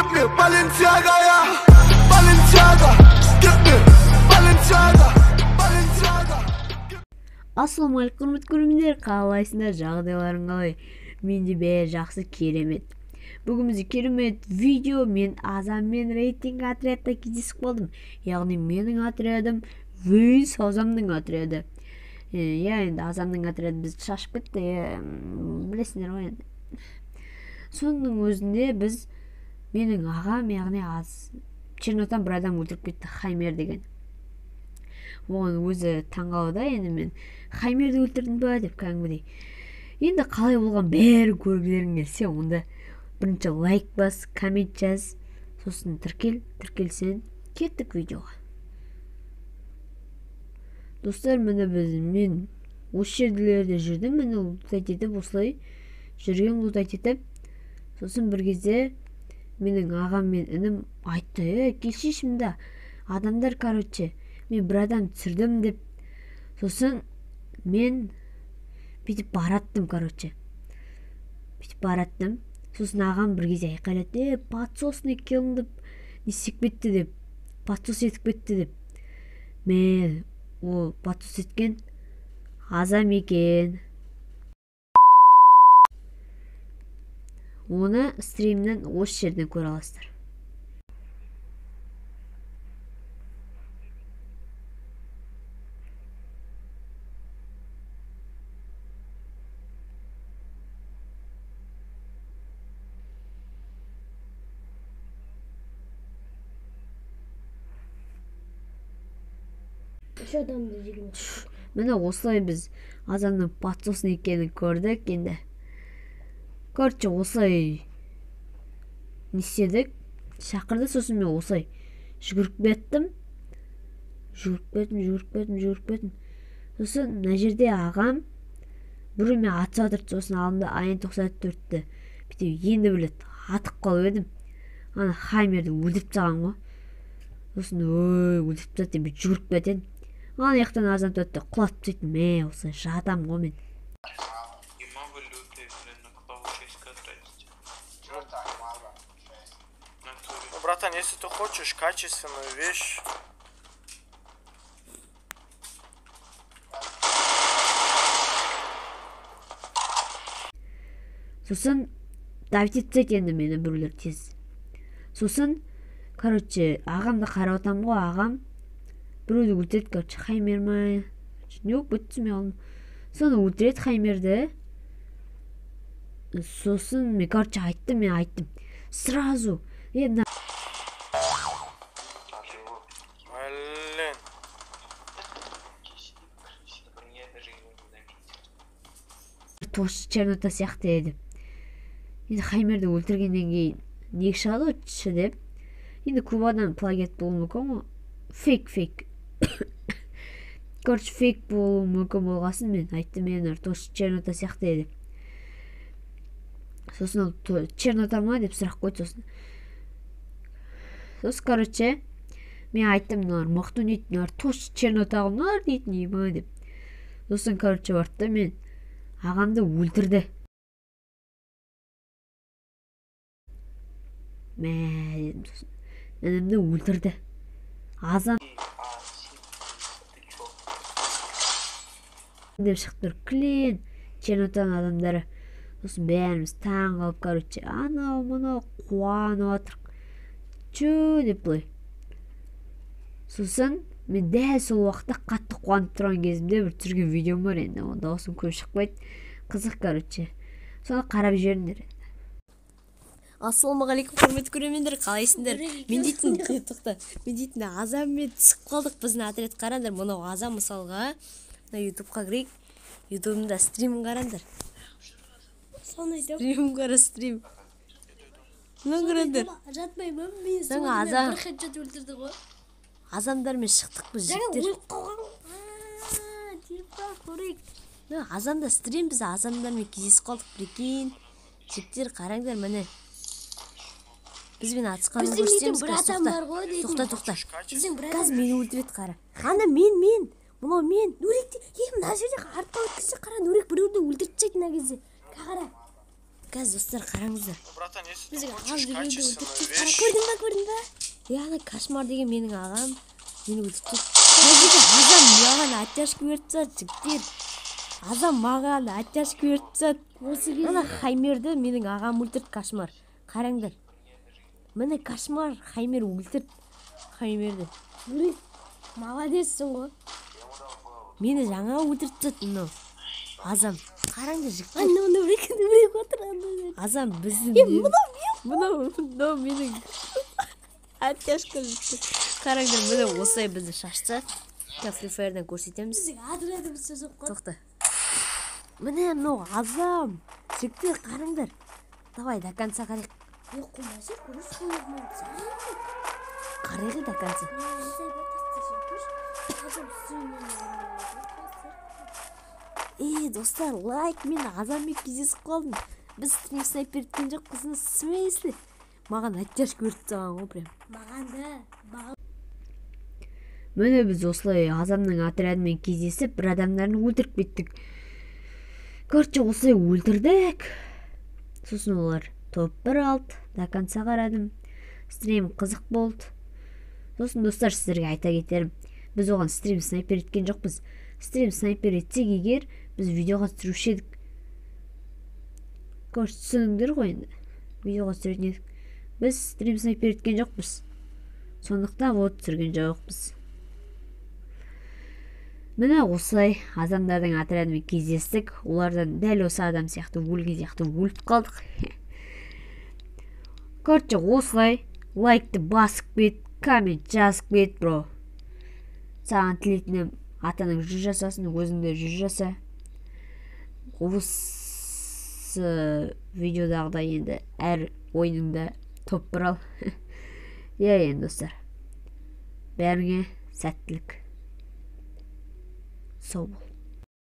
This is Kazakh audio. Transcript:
Give me Balenciaga, yeah. Balenciaga, give me Balenciaga, Balenciaga. Ассалаумағалейкум, құрметті көрермендер, қалайсыңдар, жағдайларың қалай? Менде бәрі жақсы, керемет. Бүгін бізде керемет видео. Мен Азаммен рейтинг отрядта кездесіп қалдым. Яғни менің отрядым вс Азамның отряды. Иә, енді Азамның отряды бізді шашып кетті, білесіңдер ғой енді. Соның өзінде біз, менің ағам, яғни аз Чернотан бір адам өлтіріп кетті, Хаймер деген. Оған өзі таңғалды, енді мен Хаймерді өлтірдім ба деп кәдімгідей. Енді қалай болған бәрі көргілерің келсе, онда бірінші лайк бас, коммент жаз, сосын тіркел, тіркелсең кеттік видеоға. Достар, міне біз, мен осы жерлерде жүрдім, міне лутать етіп, осылай жүрген лутать етіп, сосын бір кезде менің ағам мен інім айтты, келші мында, адамдар, короче, мен бір адам түсірдім деп. Сосын мен бүйтіп бараттым, короче, бүйтіп бараттым. Сосын ағам бір кезде айқайлады, подсосный келін деп, не істеп кетті деп, подсос етіп кетті деп. Мен ол подсос еткен Азам екен. Оны стримнен осы жерден көре аласыздар. Үш адамды жегім. Міне осылай біз Азамның подсосын екенін көрдік енді. Короче, осылай не істедік, шақырды, сосын мен осылай жүгіріп кеттім. Жүгіріп кеттім, жүгіріп кеттім, жүгіріп кеттім. Сосын мына жерде ағам біреумен атысып отырды, сосын алдымда АН тоқсан төртті бүйтіп енді біледі, атып қалып едім. Ана Хаймерді өлтіріп тастаған ғой. Сосын ой, өлтіріп тастады деп жүгіріп кетеді. Ана жақтан Азам төртті құлатып тастайды. Мә, осылай жатамын ғой мен. Братан, если ты хочешь качественную вещь... Сосын давить етсек енді мені біреулер тез. Сосын, короче, ағамды қарап отырмын ғой, ағам біреуді өлтіреді, короче, Хаймер ма, не болып кетті мен алдым. Соны өлтіреді Хаймерді. Сосын мен, короче, айттым, мен айттым. Сразу. Мына Тош Чернота сияқты еді. Енді Хаймерді өлтіргеннен кейін неге шығады ғой тші деп. Енді көп адам плагиат болуы мүмкін ғой. Фейк, фейк. Короче, фейк болуы мүмкін болғасын мен айттым, мен Тош Чернота сияқты еді. Сосын ол Чернота ма деп сұрақ қойды сосын. Сосын, короче, мен айттым, мыналар мықты ойнайды, мыналар Тош Чернота ғой, мыналар дейтін не ма деп. Сосын, короче, барды да мен ағамды өлтірді. Мә, дедім сосын. Інімді өлтірді. Азам деп шығып тұр. Клен Чернотаның адамдары. Сосын бәріміз таң қалып, короче, анау мынау қуанып жатырық. Чү деп былай. Сосын мен дәл сол уақытта қатты қуанып тұрған кезімде бір түсірген видеом бар енді. Ол дауысым көп шықпайды. Қызық, короче. Соны қарап жіберіңдер енді. Ассалаумағалейкум, құрметті көрермендер, қалайсыңдар? Мен дейтін, тоқта, мен дейтін Азаммен түсіп қалдық біздің отряд. Қараңдар, мынау Азам мысалға, мына ютубқа кірейік. Ютубымда стрим қараңдар. Стрим қара, стрим. Мына қараңдар. Жатпаймын, мен Жаңа Азам. бір хедшот өлтірді ғой. Азамдармен шықтық біз, Жаңа жігіттер. өліп қалған. Типа, көрейік. Мына Азамда стрим, біз Азамдармен кездесіп қалдық, прикинь. Жігіттер, қараңдар, міне. Бізбен атысқанын Біздің дейтін көрсетеміз бір қазір. адам Тоқта, бар ғой дейтін. тоқта, тоқта. Біздің бір адам. Қазір мені өлтіреді, қара. Ана мен, мен. Мынау мен. Нурик, мына жерде артқа өткізсе, қара, Нурик біреуді өлтіріп тастайды мына кезде. Қара. Қазір, достар, қараңыздар. Ну, братан, если ты Бізге хочешь ағам дегенді качественную өлтіріп вещь, Көрдің ба, көрдің ба? Е, ана Кошмар деген менің ағам мені өлтіріп тастады. Мына жерде Азам маған оттяжка беріп тастады, жігіттер. Азам маған оттяжка беріп тастады. Осы Ана Хаймерді менің ағам өлтірді, Кошмар. Қараңдар, міне, Кошмар Хаймер өлтірді Хаймерді. Блин, молодецсің ғой. Мені жаңа өлтіріп тастады мынау Азам, қараңдар, жігіттер. Ана, ана біреу отыр ана. Азам біздің мынау менің оттяжка, жігіттер, қараңдар, міне, осылай бізді шашса. Қазір Фри Фаердан көрсетеміз. Біздің отрядымыз жасап қойды. Тоқта, міне, мынау Азам, жігіттер, қараңдар. Давай до конца қарайық. Е, қоймаса, көрші, қоймаса. Қарайық до конца. Азам стриммен. Е, достар, лайк. Мен Азаммен кездесіп қалдым. Біз стрим снайпер еткен жоқпыз. В смысле, маған оттяжка беріп тастаған ғой прям. Маған да, маған. Міне, біз осылай Азамның отрядымен кездесіп, бір адамдарын өлтіріп кеттік. Короче, осылай өлтірдік. Сосын олар топ 1 алды. До конца қарадым, стрим қызық болды. Сосын, достар, сіздерге айта кетерім, біз оған стрим снайпер еткен жоқпыз. Стрим снайпер етсек егер, біз видеоға түсіруші едік. Короче, түсіндіңдер ғой енді, видеоға түсіретін едік. Біз стрим снайпер еткен жоқпыз, сондықтан вот түсірген жоқпыз. Міне, осылай адамдардың отрядымен кездестік. Олардан дәл осы адам сияқты өлген сияқты өліп қалдық. Короче, осылай лайкты басып кет, коммент жазып кет, бро. Саған тілейтінім, ата анаң 100 жасасын, өзің де 100 жаса. Осы видеодағыдай енді әр ойыныңда топ 1 ал. Иә, енді, достар, бәріңе сәттілік, сау бол.